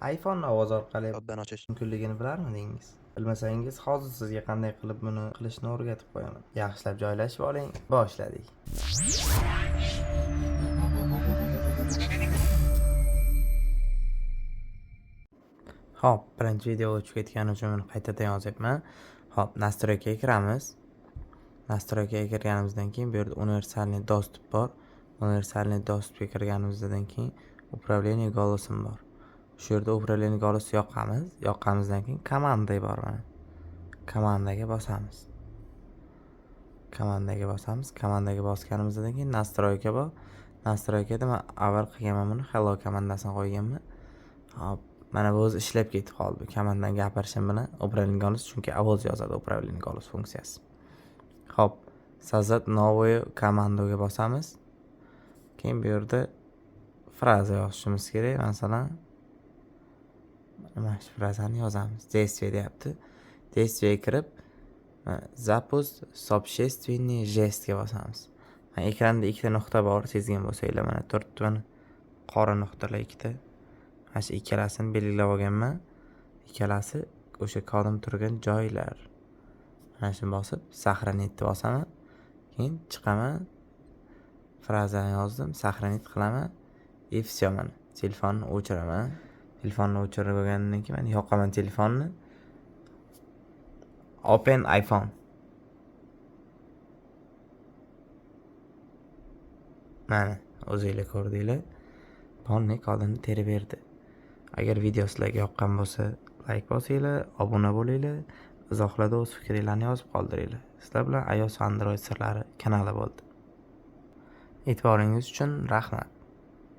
iPhone ovoz orqali Tabdan ochish. mumkinligini bilarmidingiz? Bilmasangiz, hozir sizga qanday qilib buni qilishni o'rgatib qo'yaman. Yaxshilab joylashib oling. Boshladik. Xo'p, birinchi video o'chib ketgani uchun buni qaytadan yozyapman. Xo'p, настройка ga kiramiz. Настройка ga kirganimizdan keyin bu yerda универсальный доступ bor. Универсальный доступ ga kirganimizdan keyin управление голосом bor. Shu yerda управление голос yoqamiz. Yoqqanimizdan keyin komanda bor mana. Komandaga bosamiz. Komandaga bosamiz. Komandaga bosganimizdan keyin настройка bor. Настройка da man avval qilganman buni, hello komandasini qo'yganman. Hop, mana bu o'zi ishlab ketib qoldi. Komandadan gapirishim bilan управление голос, chunki ovoz yozadi управление голос funksiyasi. Xo'p, создать новую команду ga bosamiz. Keyin bu yerda fraza yozishimiz kerak. Masalan, mana shu frazani yozamiz. Действие deyapti. Действие ga kirib, запуск собственный жест ga bosamiz. Mana ekranda ikkita nuqta bor, sezgan bo'lsanglar, mana turibdi, mana qora nuqtalar ikkita. Mana shu ikkalasini belgilab olganman. Ikkalasi o'sha kodim turgan joylar. Mana shuni bosib, сохранить bosaman. Keyin chiqaman. Frazani yozdim, сохранить qilaman. И всё, mana telefonni o'chiraman. Telefonni o'chirib bo'lgandan keyin mana yoqaman telefonni. Open iPhone. Mana o'zinglar ko'rdinglar. Polniy kodini terib berdi. Agar video sizlarga yoqqan bo'lsa, layk bosinglar, obuna bo'linglar, izohlarda o'z fikringlarni yozib qoldiringlar. Sizlar bilan iOS va Android sirlari kanali bo'ldi. E'tiboringiz uchun rahmat.